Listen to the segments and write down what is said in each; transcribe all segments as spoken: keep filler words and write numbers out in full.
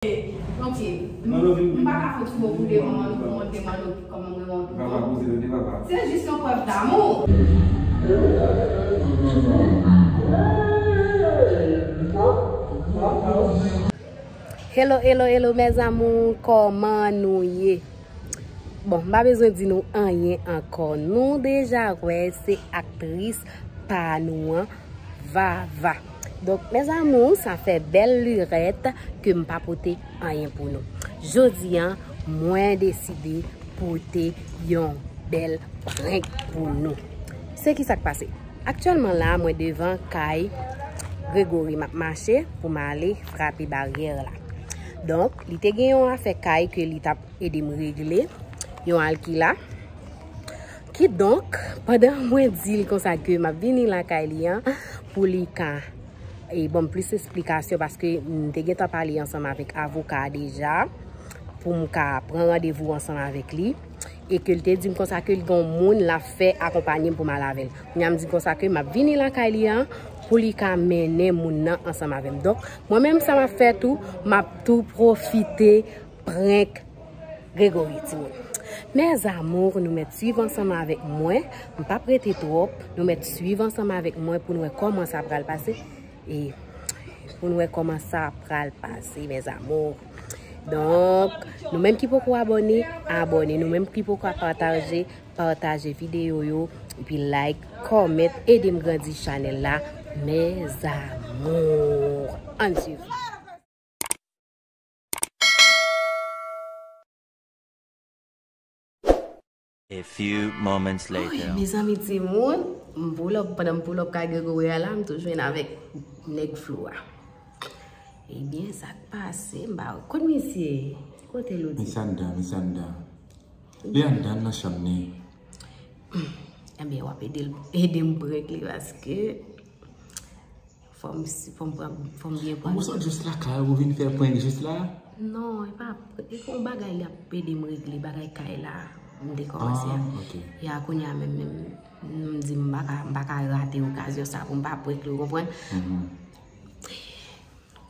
Ok. M pa ka fè ti mo pou devan Manno, pou montre Manno kòman mwen renmen Papa, poze tande, papa. Se jis yon prèv damou. Hello, hello, hello, mes amours, kòman nou ye? Bon, m pa bezwen di nou anyen ankò. Nou deja wè se aktris pa nou an, Vava. Donk, mes amours, sa fè bèl lirèt ke m pa pote anyen pou nou. Jodi a, mwen deside pote yon bèl prank pou nou. Se ki sa k pase? Aktyèlman la, mwen devan kay Gregory, m ap mache pou m ale frape baryè la. Donk, li te gen yon afè kay ke li t ap ede m regle, yon alkila. Kidonk, pandan mwen di l konsa ke m ap vini lakay li an, pou li ka, e, ban m plis esplikasyon, paske m te gentan pale ansanm avèk avoka a deja, pou m ka pran randevou ansanm avèk li, e ke l te di m konsa ke l gen yon moun l ap fè akonpanye m pou m al avè l. Kounye a m di konsa ke m ap vini lakay li an, pou li ka mennen moun nan ansanm avè m. Donk, mwen menm sa m ap fè tou, m ap tou pwofite prank Gregory, timoun. Mes amours, nou mèt swiv ansanm avèk mwen. M p ap rete twòp. Nou mèt swiv ansanm avèk mwen pou n wè kòman sa pral pase. E pou n wè kòman sa pral pase, mes amours. Donk, nou menm ki poko abòne, abòne. Nou menm ki poko pataje, pataje videyo yo. Epi like, comment, ede m grandi chanèl la. Mes amours. Ann swiv. A few moments later. Oy, mezanmi, timoun, m pull up, pandan m pull up kay Gregory a la, m tou jwenn avèk nèg Flo a. Ebyen, sa k pase? M pa, kot misye? Kote l ou di? Misye anndan, misye anndan. Li anndan nan chanm li. Ebyen, w ap ede l, ede m prank li paske Fò m, fò m pran, fò m byen pran. Ou sot jis lakay ou vin fè prank jis la? Non, e pa, e yon bagay li ap ede m regle, bagay kay la. M te kòmanse a. Ah, ok. E a kounye a menm, menm, m di m pa ka, m pa ka rate okazyon sa pou m pa prank li, ou konprann? Mhm.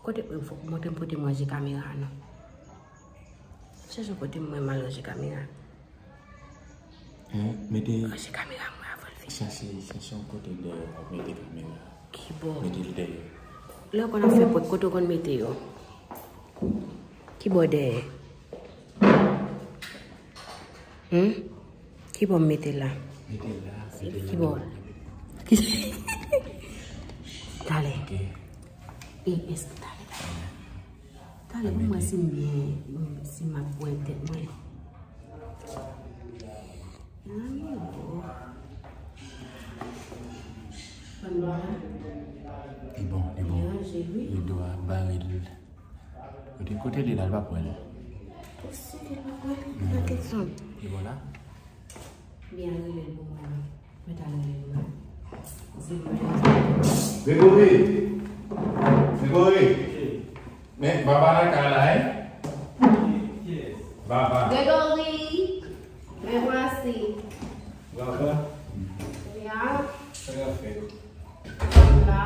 Kote, fò, montre m kote m ranje kamera a non. Chèche kote m mwen m al ranje kamera. Hein, mete. Ranje kamera mwen avan l fini. Chache, chache yon kote dèyè w ap mete kamera. Ki bò? Mete l dèyè. Lè w konn ap fè prank, kote w konn mete yo? Ki bò dèyè? Hmm? Ki bò m mete l la? Mete l la. Ki bò? Ki... Talè. Ok. E, èske talè, talè. Talè pou mwen si m byen, si m ap bwè tèt mwen. Nan nivo. Fò m bwè. Li bon, li bon. Li ranje, wi. Li dwa bare l. Kote, kote li la, l pa pran l. Posib li pa pran l, nan tèt fanm. Li bon la? Byen rele l pou mwen non. Mwen ta rele l mwen. Di mwen. Gregory! Gregory! Men, Baba nan kay la, hein? Baba. Gregory! Men vwasi. Baba. Ya. Sa k ap fèt? La.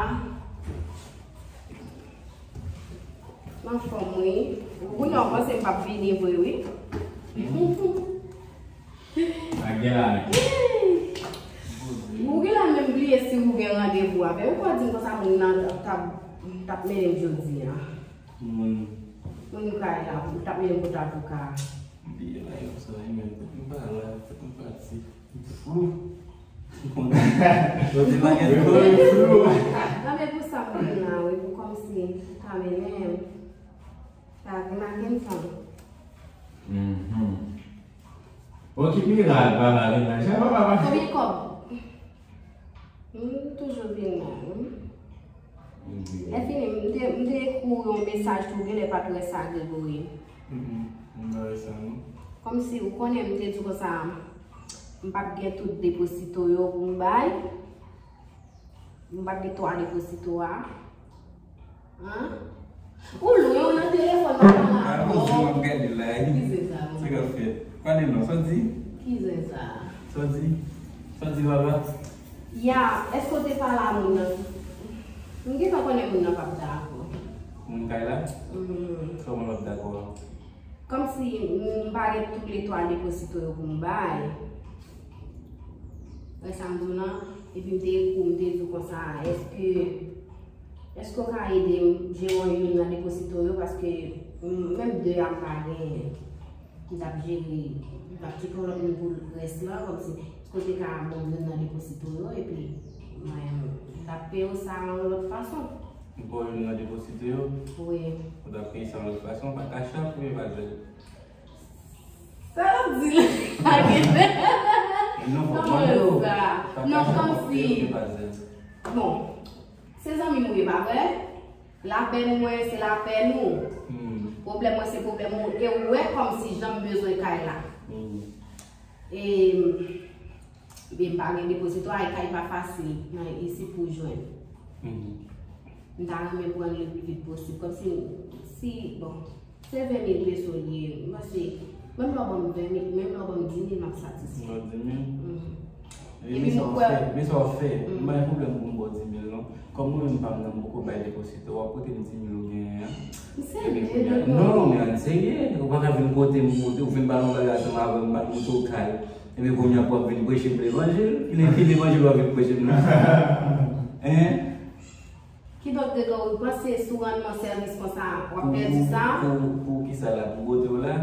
M anfòm, wi. Ou konnen w panse m p ap vini vre, wi. Ak gen la menm. Ou gen la menm bliye si ou gen randevou avè l. Ou pa di m konsa moun nan t ap, t ap mennen m jodi a. Moun. Moun kay la, ou t ap mennen m kot avoka a. Bliye la, yo, sa, e menm, m pa la, m pati. Flou. Flou. Nan men pou sa m vin la, wi, pou kòmsi ou ka mennen m. Sa, te make m fanm. Mhm. Bon, ki mirak, papa, vin la. Jan papa pa... Konbyen kòb? M toujou vin la, wi. Enfini, m te, m te ekri w yon mesaj tou, genlè pa t wè sa, Gregory. Mm, mm, m pa wè sa, non. Kòmsi, ou konnen, m te di w konsa, m p ap gen tout deposito yo pou m bay. M p ap gen twa deposito a. Hein? Ou lwen, ou nan telefòn, m ap pale avè w. Ah, bon, m ap gade la, wi. Ki zen sa, mwen? Sa k ap fèt? Pale non, sa w di? Ki zen sa? Sa w di? Sa w di, papa? Ya, èske w te pale a moun nan? M gentan konnen moun nan p ap dakò. M Moun kay la? Kòman w ap dakò? Kòmsi m pa gen toulètwa deposito yo pou m bay. Wè sa m di w lan? Epi m te ekri w, m te di w konsa, èske, èske w ka ede m jere youn nan deposito yo? Paske, mm, menm de a m pa genyen. M t ap jere, m t ap tcheke yon lòt moun pou rès lan, kòmsi, èske w te ka ban m youn nan deposito yo, epi mwen, m t ap peye w sa yon lòt fason. Ou ba w youn nan deposito yo? Wi. Ou t ap peye sa yon lòt fason, pa Cash App oubyen pa Zelle? Sa l ap di la? Non, fòk mande w. Pa Cash App, kòmsi, pa Zelle. Bon, se zanmi m ou ye, pa vre? Lapèn mwen, se lapèn ou. Pwoblèm mwen, se pwoblèm ou. E ou wè kòmsi jan m bezwen kay la. E, e m pa gen depozitwa, e kay pa fasil nan isit pou jwenn. M ta renmen pran li le pli vit posib. Kòmsi, si, bon, se ven mil peso li ye. M panse, menm lè w ban m ven mil, menm lè w ban m di mil, m ap satisfè. Ou ban di mil? Epi men sa w ap fè, men sa w ap fè. M pa gen pwoblèm pou m ba w di mil non. Kòm mwen menm pa m nan, m poko bay depozito, w ap pote m di mil ou genyen an. Epi kounye a, non, men ann serye. Ou pa ka vin pote m, pote, ou vin ba m yon bagay ansanm avè m, m pa t monte w kay. Epi kounye a pou w ap vin preche m levanjil. Ki le-, ki levanjil w ap vin preche m la? Hein? Kidonk, Gregory, ou panse sou rannman sèvis konsa, w ap pèdi sa? Pou, pou, pou kisa la? Pou kote w la?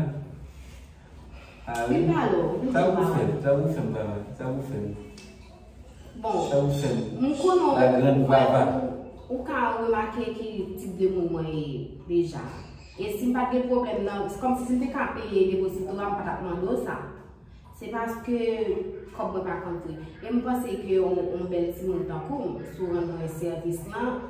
Ah wi. Vin pale w, vin pale w. Sa pou fè m, sa pou fè m, papa, sa pou fè m. Bon, sa pou fè m. M konnen w, ou, ou ka remake ki tip de moun mwen ye deja. E si m pa t gen pwoblèm nan, se kòmsi si m te ka peye depozito a, m pa t ap mande w sa. Se paske kòb mwen pa konn vre. E m panse ke yon, yon bèl timoun tankou m, si w rann mwen sèvis lan,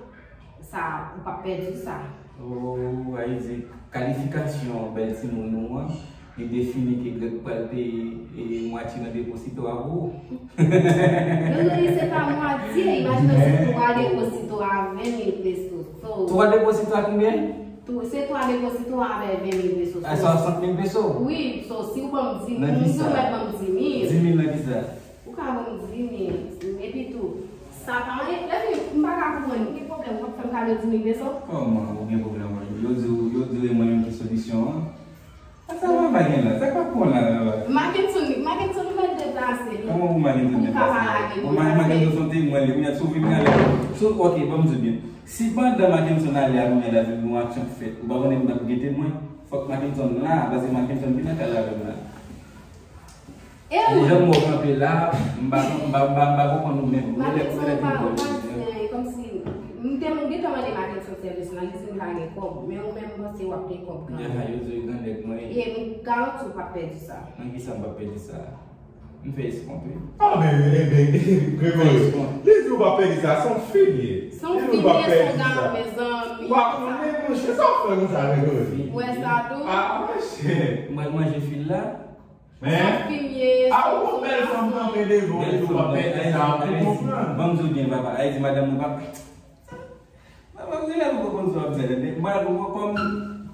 sa, ou p ap pèdi sa. Oh, sa vle di kalifikasyon bèl timoun ou an, li defini ke Greg pral peye, e, mwatye nan depozito a pou ou. Non, non, li se pa mwatye. Imajine w se twa depozito a ven mil peso. So, twa depozito a konbyen? Tou, se twa depozito avè ven mil peso. A, swasant mil peso? Wi, so, si w ban m di mil, ou mèt ban m di mil. Di mil nan kisa? Ou ka ban m di mil. Epi tou, sa pa anyen. Lè fini, m pa ka konprann. Ou gen pwoblèm, w ap fè m kado di mil peso? Kòman ou gen pwoblèm? Yo di w, yo di w e mwen menm ki solisyon an. Sa w ap bay la? Sa k ap pran la, la, la? Mackenson, Mackenson, ou mèt deplase li. Kòman pou Mackenson deplase? Pou m ka pale ak li. Bon, Ma-, Mackenson se yon temwen li. Kounye a, si w vin ale, si w, ok, ban m di w byen. Si pandan Mackenson ale a, kounye a, la vin yon aksyon k fèt, ou pa konnen m p ap gen temwen. Fòk Mackenson la, paske Mackenson vin nan kay la avè m la. E jan m wè w kanpe la, m pa, m pa, m pa, m pa konprann ou menm. Mackenson pa, pa di anyen, kòmsi, m te, m gentan mande Mackenson sèvis lan, li di m pa gen kòb, men ou menm m panse w ap gen kòb kanmenm. Yo di w grannèg mwen. E m garanti w p ap pèdi sa. Nan kisa m p ap pèdi sa? M fè eskonte. Ah, men, men, men, Gregory, li di w p ap pèdi sa, se yon fi l ye. Se yon fi l ye, se yon gason, mezanmi. W ap konnen, monchè, sa w fè konsa, Gregory? Ou wè sa tou? Ah, monchè. Mwen manje fil la. Men, a, ou gon bèl fanm kanpe devan w, ou pa pèdi sa, ou konprann. Ban m di w byen, papa. Ayiti, madanm ou pa. Papa, se la pou konn sa w ap fè, tande. Mwen, kòm, kòm,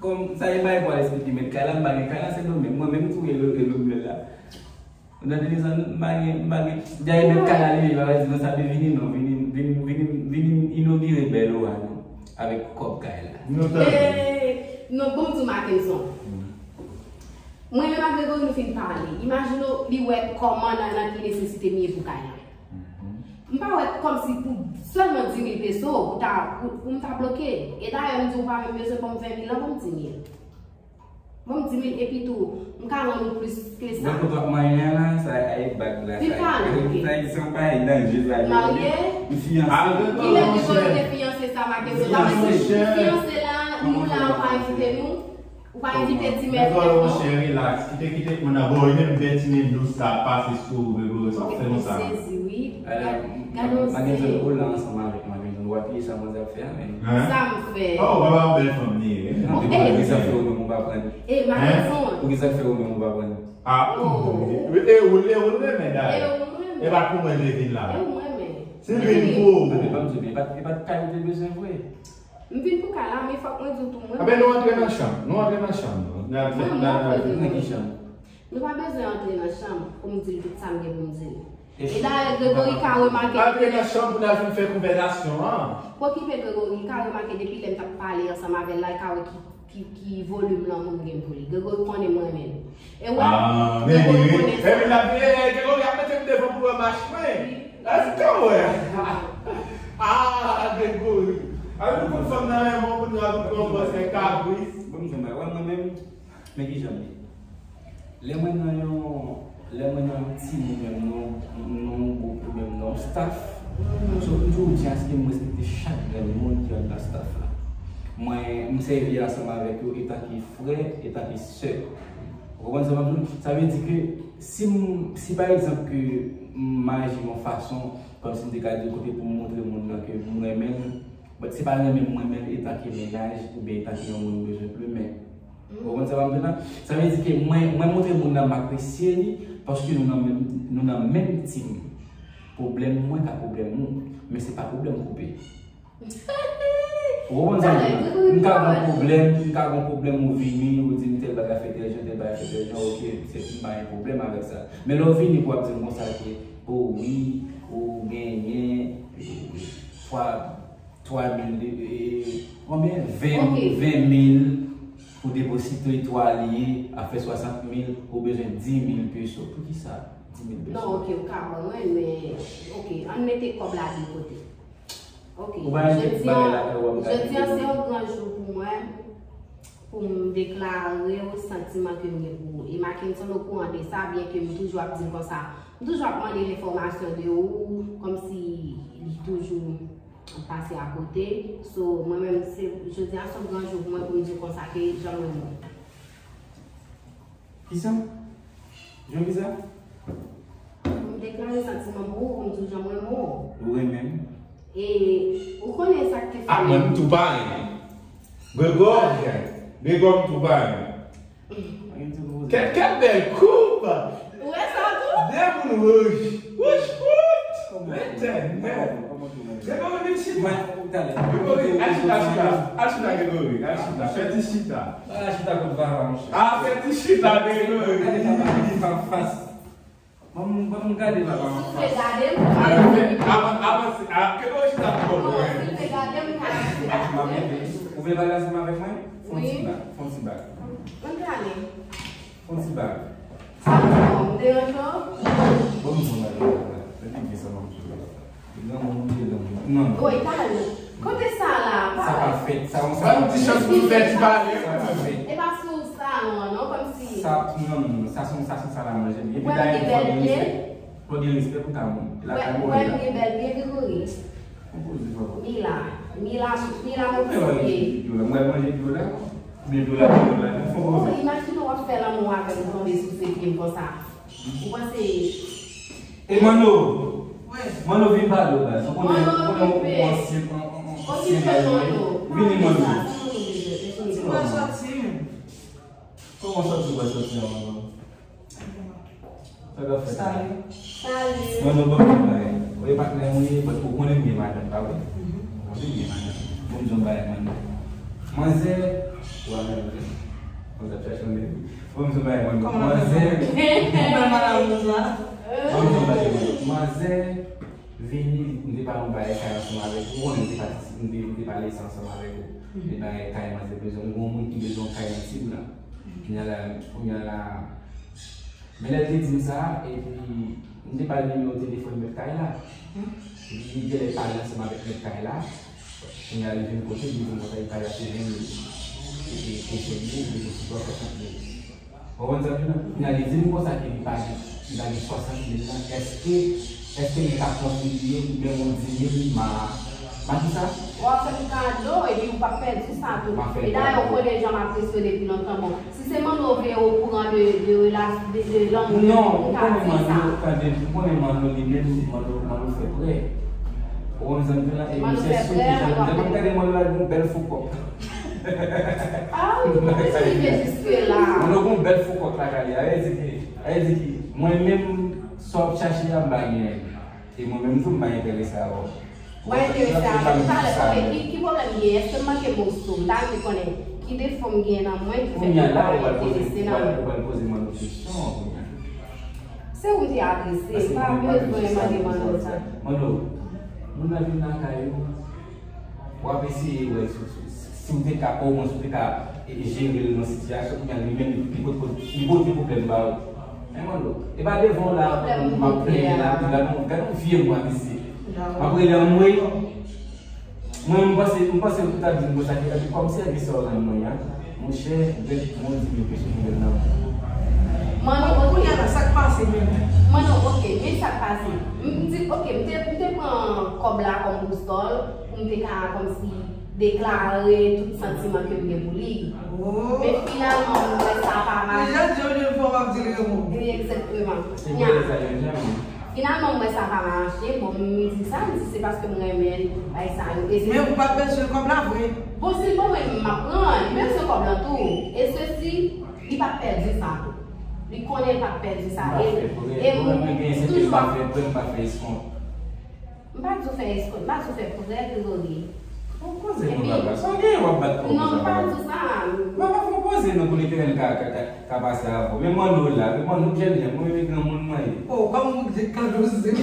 kòm, sa e bay pou al esplike mèt kay la, m pa gen kay la, se nou menm. Mwen menm tou, e lo, e lo blè la. Ou tande, mezanmi, m pa gen, m pa gen. Dayè, mèt kay la, li menm, li pa di non, sa vle vini, non, vini, vini, vini, vini inogire bèl ou a, non, avèk kòb kay la. Non, tande. Eh, non, bon, m di w, Mackenson. Mwen menm ak Gregory, nou fin pale. Imajine w, li wè kòman nan, nan ki nesesite m ye pou kay la. M pa wè kòmsi pou sèlman di mil peso, pou ta, pou, pou m ta bloke. E dayè, m di w pa menm bezwen ban m ven mil lan, ban m di mil. Ban m di mil, epi tou, m ka rann ou plis ke sa. Donk, ou t ap manyen an la, sa a e bag la, sa a e, sa a e, se yon bagay danje, sa a e. Marye? M fiyanse. Kilè Gregory te fiyanse sa, Mackenson? Fiyanse. Fiyanse la, nou la, ou pa envite nou? Ou pa envite ti mèt non? Dakò, monchè, relax. Kite, kite moun nan. Bon, e menm bètine dous sa ap pase sou ou, Gregory. Sa w fè konsa? M sezi, wi. Gad, gad yon sezi. Mackenson, ou la ansanm avèk Mackenson, w ap ye sa manzè ap fè a, men. Hein? Sa m fè? Oh, papa, yon bèl fanm li ye. Non, men poukisa k fè ou menm ou pa pran? Eh, Mackenson. Poukisa k fè ou menm ou pa pran? Ah, oh. E ou, e ou renmen dayè. E ou renmen. E pa pou mwen li vin la. E ou renmen. Si l vin pou ou. Ban m di w, men e pa t, e pa t kay ou te bezwen vre. M vin pou kay la, men fòk mwen di w tou, mwen. Anben, nou antre nan chanm. Nou antre nan chanm, non. N al fè, n al fè. Nan ki chanm? Nou pa bezwen antre nan chanm pou m di l tout sa m gen pou m di l. E dayè, Gregory ka remake. Antre nan chanm pou n al vin fè konvèsasyon an. Pwokipe Gregory, li ka remake depi lè m t ap pale ansanm avè l la, li ka wè ki, ki, ki volim lanmou m gen pou li. Gregory konnen m renmen l. E wè, Gregory konnen sa. Epi l ap, Gregory ap mete m devan pou wè mach mwen. Èske w wè? Ah, Gregory. Ann nou konn fanm nan renmen w, pou n al konn pran w pou se kabris. Bon, mwen menm, men kijan m ye. Lè mwen nan yon, lè mwen nan yon timoun menm non, non yon gwoup ou menm nan yon staff, so m toujou di aske m respekte chak grenn moun ki anndan staff la. Mwen, m sèvi ansanm avèk yo etanke frè, etanke sè. Ou konprann sa m ap di w? Sa vle di ke si m, si pa egzanp ke m aji yon fason kòmsi m te ka di kote pou m montre moun nan ke m renmen l, but se pa renmen m renmen l etanke mennaj oubyen etanke yon moun m bezwen plumen. Ou konprann sa m ap di w la? Sa vle di ke mwen, mwen montre moun nan m apresye li paske nou nan menm, nou nan menm team. Pwoblèm mwen ka pwoblèm ou, men se pa pwoblèm koupe. Ou konprann sa m ap di w la? M ka gen pwoblèm, m ka gen pwoblèm ou vini, ou di m tèl bagay fè tèl jan, tèl bagay fè tèl jan, ok, se m pa gen pwoblèm avèk sa. Men lè w vini pou w ap di m konsa ke, o wi, ou genyen, e, twa twa mil de, e, konbyen? Ven, ven mil pou depozito twa lye, ap fè swasant mil, ou bezwen dis mil peso. Poukisa dis mil peso? Non, ok, ou ka ban mwen, men, ok, ann mete kòb la de kote. Ok, jodi an, jodi an se yon gran jou pou mwen. Pou m deklare w santiman ke m gen pou ou. E Mackenson okouran de sa, byen ke m toujou ap di l konsa. M toujou ap mande l enfòmasyon de ou, kòmsi li toujou ap pase akote. So, mwen menm, se, jodi a se yon gran jou pou mwen pou m di w konsa ke jan m renmen w. Kisa? Jan kisa? Pou m deklare santiman m pou ou, pou m di w jan m renmen w. Ou renmen m? E ou konnen sa k te fè. Ah, mwen m tou pare. Gregò, Gregò m tou pare. Kèt, kèt bèl koup! Ou wè sa tou? De moun wouj. Wouj, wouj! Letènèl! Gregò, vin chita. Gregò, al chita, chita. Al chita, Gregò, al chita. Fè ti chita. Al chita kot vava, monchè. Ah, fè ti chita, Gregò. Gade vava, fas. Ban m, ban m gade la, ban m fas. Si w te gade m, m ka avanse. Avan, avanse, a, ke mwen chita pou mwen. Si w te gade m, m ka avanse. Ou vle pale ansanm avèk mwen? Fon ti bak, fon ti bak. Ann pale. Fon ti bak. Sa bon, m deranje w? Bon, m bon, m bon. Epi gen sa m ap di w la. Granmoun, ou te granmoun. Non, non. Woy, talè. Kote sa la? Sa pa fèt. Sa yon sa. Ban m ti chans pou m fè ti pale. Sa pa fèt. E pa sou salon an, non, kòmsi. Sa, non, non, non. Sa se yon, sa se yon salamanje. Epi dayè, fò gen respè. Fò gen respè pou ta moun. Lakay mwen la. Wè, gen bèl pye, Gregory. Konpoze, papa. Mila. Mila, Mila, mwen konpoze. Mwen manje pye la. Oubyen pye la, pye la. Fò konpoze. Oh, imajine w ap fè lanmou avè m, tonbe sou se pye m konsa. Ou panse. E Manno! Manno vin pale w baz. Ou konnen ou ansyen, ansyen baz mwen. Vini Manno. Ti bwa sòti menm. Kòman sòti ou pral sòti an Manno? Sa k ap fèt? Salut. Salut. Manno, ban m yon bagay. Ou e patnè mwen ye, but ou konnen m gen madanm, pa vre? Ou konnen m gen madanm. Bon, m di yon bagay, Manno. Manzè, ou a menm vre. Manzè ap chache yon nèg. Bon, m di yon bagay, Manno. Manzè. Kòman madanm ou la? Bon, m di yon bagay, Manno. Manzè vini, m te pale yon bagay kay ansanm avèk ou, ou konnen m te patisipe, m te, m te pale sa ansanm avèk ou. De bagay kay manzè bezwen, m gen yon moun ki bezwen yon kay nan Tibou la. Kounye a la, kounye a la, men lè l te di m sa, epi m te ba l nimewo telefòn mèt kay la. Epi li genlè pale ansanm avèk mèt kay la. Kounye a li vin kote m, li di m konsa li pale ak ou, li di m, e, e, kesyon li, li di m si w ap fè kont li. Ou konprann sa m di w la? Kounye a li di m konsa ke li pa gen, li pa gen swasant mil lan. Èske, èske li ka kontribye, li menm yon dis mil, ma, ma kisa? W ap fè m kado, epi ou p ap pèdi sa tou. E dayè, ou konnen jan m apresye w depi lontan. Bon, si se Manno vle okouran de, de relasyon, de, de lanmou nou, ou ka di sa. Non, ou konnen Manno, tande, ou konnen Manno li menm, Manno, Manno fè prè. Ou konn sa m di w la, e misye sou ki jan, lè m ap gade Manno la, li gon bèl fo kòk. Ah, ou pa bezwen rive jiske la. Manno gon bèl fo kòk lakay li, a vle di ki, a vle di ki, mwen menm, sa w ap chache a, m pa genyen. E mwen menm tou, m pa enterese avè w. Ou pa enterese avè m, talè, ok, ki, ki pwoblèm gen? Èske m manke moso? M ta renmen konnen ki defo m gen nan mwen ki fè ke w pa enterese nan mwen. Ou pral poze Manno kesyon an kounye a. Se ou m te adrese, m pa bezwen mande Manno sa. Manno, moun nan vin lakay ou, w ap eseye wè si, si, si w te ka, omwen si w te ka e, jere l nan sitiyasyon, kounye a li menm, li pot, pot, li pote pwoblèm ba ou. Men Manno, e pa devan w la, m ap plenyen la, gad yon, gad yon vye mwa mesye. M ap rele anmwey. Mwen, m panse, m panse ou ta di m konsa, ke epi kòm sèvis sa w rann mwen an, monchè, bèt, mwen di m kesyon ki gen nan. Manno, kounye a la, sa k pase menm? Manno, oke, men sa k pase. M, m di, oke, m te, m te pran kòb la kòm bousòl, pou m te ka, kòmsi, deklare tout santiman ke m gen pou li. Men finalman, m wè sa pa mache. Li jan di yo di l fò w ap di l renmen w. Egzakteman. Se bèl sa yo di, men. Finalman, m wè sa pa mache. Bon, m di sa, m di se paske m renmen l, bay sa yo. E se Men ou pa t bezwen kòb la vre. Bon, si l ban mwen, m ap pran, li bezwen kòb lan tou. E sesi, li pa t pèdi sa tou. Li konnen l pa t pèdi sa. E, e m toujou. M pa fè prè, m pa fè eskont. M pa di w fè eskont, m pa di w fè prè, Gregory. Bon, koze moun papa. Sa w genyen w ap bat kò konsa, papa? Non, m pa di w sa. Papa, fò poze nou pou Letènèl ka, ka, ka, ka pase avè w. Men Manno la, men Manno jèn jan, mwen renmen granmoun mwen ye. Oh, kòm ou di kado se. Men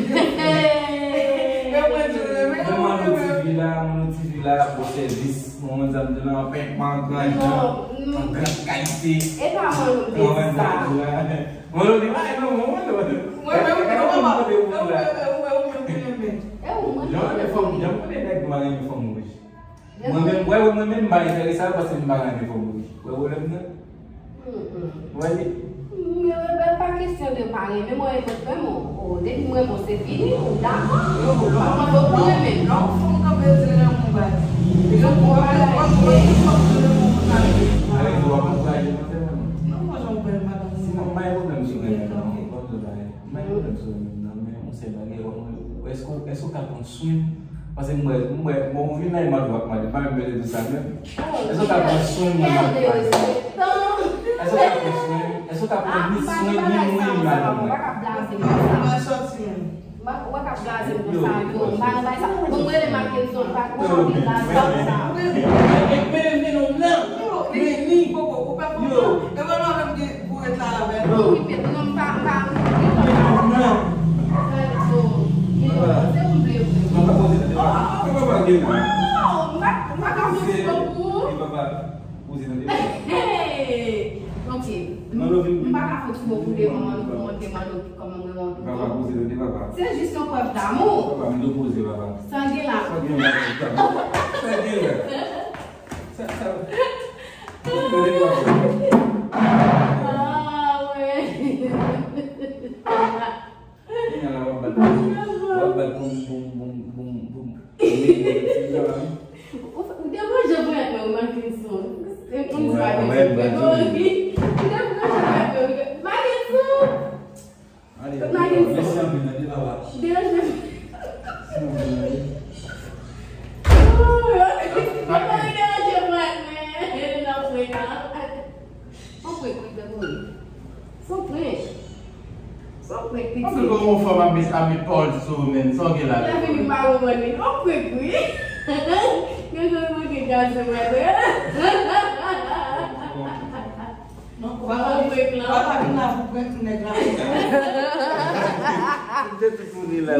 mwen di w renmen granmoun mwen. Men Manno T V la, Manno T V la, bon sèvis. Mwen, mwen, sa m di nan anpèkman, gran jan, an gran kalite. E pa Manno m te di sa. Manno di, ay, non, mwen, mwen, mwen. Mwen, mwen, mwen, mwen, mwen, mwen, mwen, mwen, mwen, mwen, mwen, mwen, mwen. Jan w renmen fanm, jan m konnen nèg nwa renmen fanm wouj. Mwen menm, wè, wè, mwen menm, m pa enterese a paske m pa renmen fanm wouj. Wè pwoblèm nan? Wè li? Men, men, men, pa kesyon de pa renmen, mwen renmen frè m, o, depi m renmen w, se fini, ou dakò, ou pa mande pou renmen. Lè yon fanm kanpe di renmen w, pa di. Yon bon bagay. Alè, w ap ankouraje m, anfè, mwen. Non, mwen, jan w bèl madanm. Sinon, m pa gen pwoblèm sou renmen, non. Bon, tout bagay. M pa gen pwoblèm sou renmen m nan, men yon sèl bagay, w ap mande, èske, èske w ka pran swen m? Paske m wè, m wè, bon, ou vin la, e mande w ap mande, m pa menm bezwen di sa menm. Èske w ka pran swen m nan m ap pase? Èske w ka pran swen m? Èske w ka pran ni swen, ni mwen, ni madanm mwen? Ou pa ka blaze m konsa. Ou pa sòti menm. Ou pa ka blaze m konsa, yo. M pa nan bay sa. Bon, m rele Mackenson, pa, pa anvi blaze m konsa. Men, men, men, non, non. Yo, li, li, Coco, ou pa konprann? Yo. E pa nan menm ki Pou ret la avè nou. Okipe, non, m pa, m pa, m pa. Non. Se ou m vle vre. Non, pa poze tande papa. Papa pa gen nan. Non, m pa, m pa ka fè ti mo pou ou. Papa, poze tande papa. Ok. M pa ka fè ti mo pou devan, pou montre Manno kòman mwen renmen ou. Papa, poze tande papa. Se jis yon prèv damou. Papa, m depoze papa. Sa gen la. Sa gen la. Sa gen la. Sa, sa. Ah, wè. Kounye a la, w ap bat, w ap bat boum, boum, boum, boum, boum. Ou, ou te manje pou èt mwen, Mackenson. Se konn sa, Mackenson. Ou te manje pou èt mwen, Mackenson. Ale, mèsi anpil, tande papa. Deranje. Papa, deranje mwen, men nan prank la. Son prank, wi, Gregory. Son prank. Son prank, pitit. Anpil, kòman yon fanm ap met, ap met pawòl sou ou, men, sa w gen la? Lè vini, m pa konprann li. Son prank, wi. Gregory manke gaze mwen, men. Non, papa, papa vin la pou prank nèg la. M te tou touni la,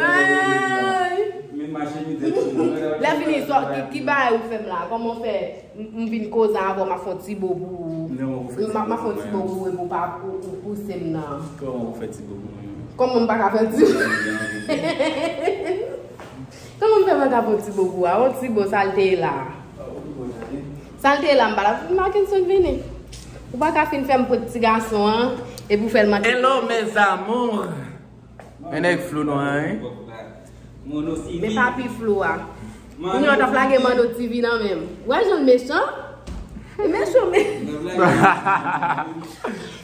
men mache m te touni. Lè fini, ki, ki bagay ou fè m la? Kòman w fè m, m vin koze avè w, m ap fè yon ti bo pou ou? M ap, m ap fè yon ti bo pou ou epi w pa, ou, ou pouse m nan. Kòman ou fè ti bo pou mwen? Kòman m pa ka fè ti bo? Kòman m fè pa ka fè yon ti bo pou ou? A, yon ti bo, sa l te ye la. Sa l te la, m pa la. Mackenson vini. Ou pa ka fin fè m prank ti gason an, epi w fè l manke. Hello, mes amours. Men nèg flou nou an, wi. Men papi flou a. Kounye a w t ap lage Manno T V nan men m. Ou wè jan l mechan? Li mechan, men.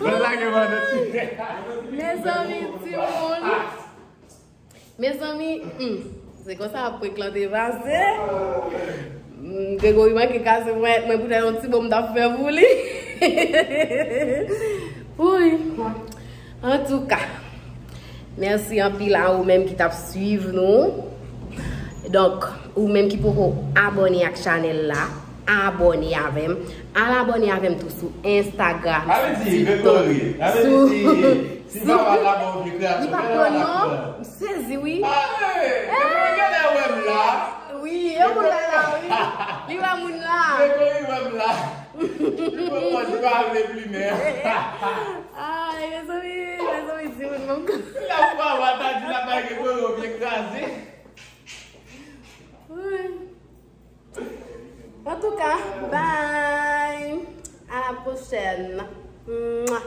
L ap lage Manno T V. Mezanmi, timoun. Mezanmi, hmm, se konsa prank lan te pase. Hmm, Gregory manke kase mwen, mwen poutèt yon ti bo m t ap fè pou li. Wouy. Antouka, mèsi anpil a ou menm ki t ap swiv nou. Donk, ou menm ki poko abòne ak chanèl la, abòne avè m. Al abòne avè m tou sou Instagram, sou TikTok, sou Si papa la ba w vye kreatif, li pa pran non, m sezi wi. Hey, depi lè w wè m la. Wi, e ou la la wi. Li wè moun la. Depi lè w wè m la. Li pa vle plimen. Ay, mezanmi, mezanmi, di moun moun. La papa ta di la bay ke kore w vye kraze. Wi. Antouka, bye. À la prochaine. Mwa.